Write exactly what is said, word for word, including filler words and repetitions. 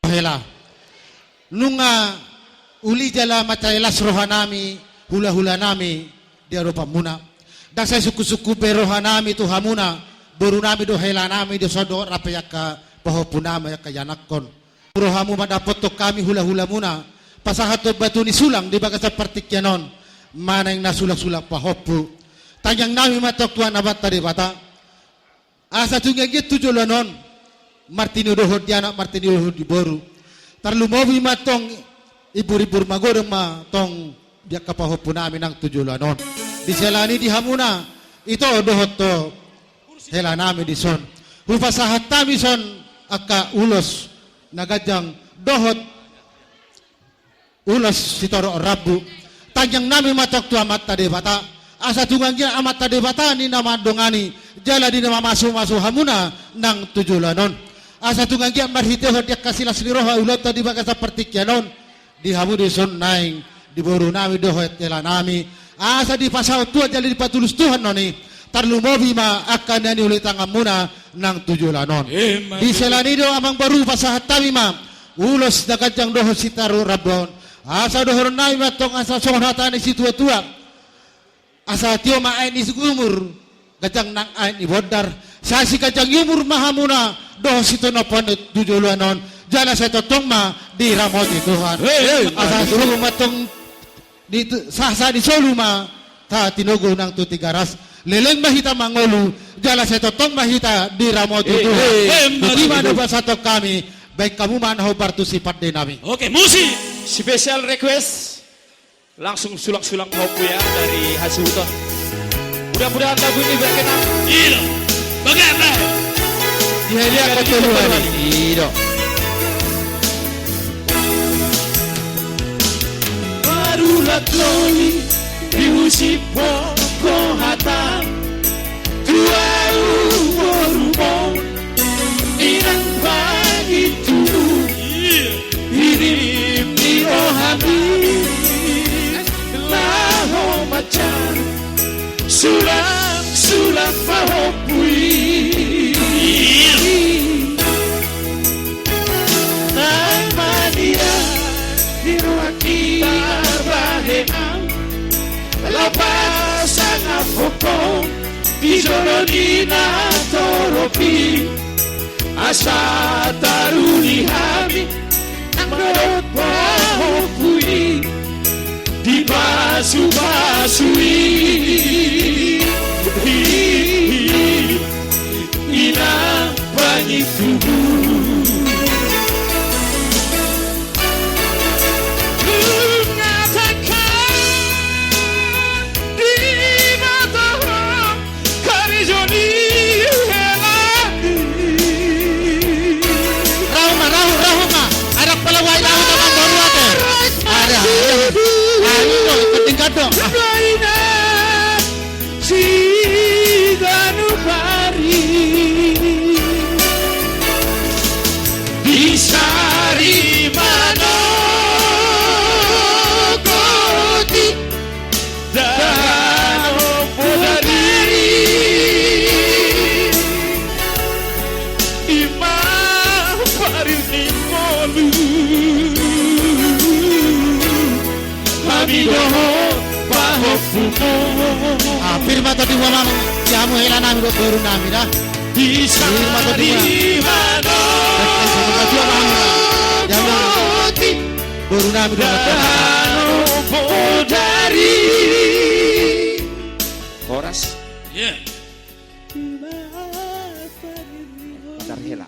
hela. Nunga uli jala mansai las rohanami, hulahulanami di adopanmuna. Ndang sai sungkunsungkun be rohanami tu hamuna, borunami do helanami do songon dohot rap angka pahompunami angka ianakhon. Rohamu mandapothon hami hulahulamuna, pasahathon batu ni sulang di bagasan partingkian on, ma naeng na sulangsulang pahompu. Tangiangnami ma tong tu Amanta Debata. Asa tung anggiat tu joloan on, martinodohon di anak, martinodohon di boru. Tarlumobi ma tong imburimbur magodang ma tong di angka pahompunami nang tu joloan on. Di siala ni i di hamuna, ito dohot tu helanami dison. Hupasahat hami son angka ulos na ganjang dohot ulos sitorop rambu. Tangiangnami ma tong tu Amanta Debata. Asa tung anggiat Amanta Debata ni na mandongani, jala di na mamasumasu hamuna nang tu joloan on. Asa tung anggiat marhitehon di angka silas ni roha ulaonta di bagasan partingkian on, di hamu dison naeng di borunami dohot helanami. Asa dipasaut Tuhan jala dipatulus Tuhan non i. Tarlumobi ma angka na niula ni tanganmuna nang tu joloan on. Emma tutu. Di siala ni i do amang boru pasahat hami ma ulos na ganjang dohot sitorop rambu on. Asa dohononnami ma tong asa songon hata ni situatua. Asa tio ma aek ni umur, ganjang nang aek ni bondar. Sai siganjang umur ma hamuna dohot sitompa on tu joloan on. Jala sai tongtong ma diramoti Tuhan. Emma tutu. Asa suruhon ma tong di tu-, sahat-sahat ni solu ma tahe tinogu nang tu Tigaras. Leleng ma hita mangolu, jala sai tongtong ma hita diramoti Tuhan. Emma tutu. Boti ma na hupasahat hami, baen hamu ma na hombar tu sipandenami. Oke, musik. Special request. Langsung sulangsulang pahompu ya dari Hasibuton. Mudah-mudahan lagu ini berkenan. Iya. Bagaimana? Iya, iya, iya, kau iya, keluar. Iya. Baru latoli diusip poko hata. Tu ahu borumu, inang pangitu, hirim ni rohami, laho mansai sulangsulang pahompu i. Nang maria di ruang i tarbahen au, laho pasangap ho di jolo ni natorop i, asa taruli hami nang dohot pahompu i, dipasupasu i. Inang pangitu. Mengatakan di mata karejo ni hela. Rahu ma, rahu, rahu ma. Ada pala wai rahu sama baru ada. Ada, ada. Ayo, ikut tingkat dong. Ah. Siganup ari di sari manogoti dahanon bodari. Ima parir ni ngolu hami dohot pahompumu. Ah, pir ma tondimuna, hamu helanami dohot borunami da. Pir ma tondimuna. Borunami dohot borunami. Horas. Iya. Bentar hela.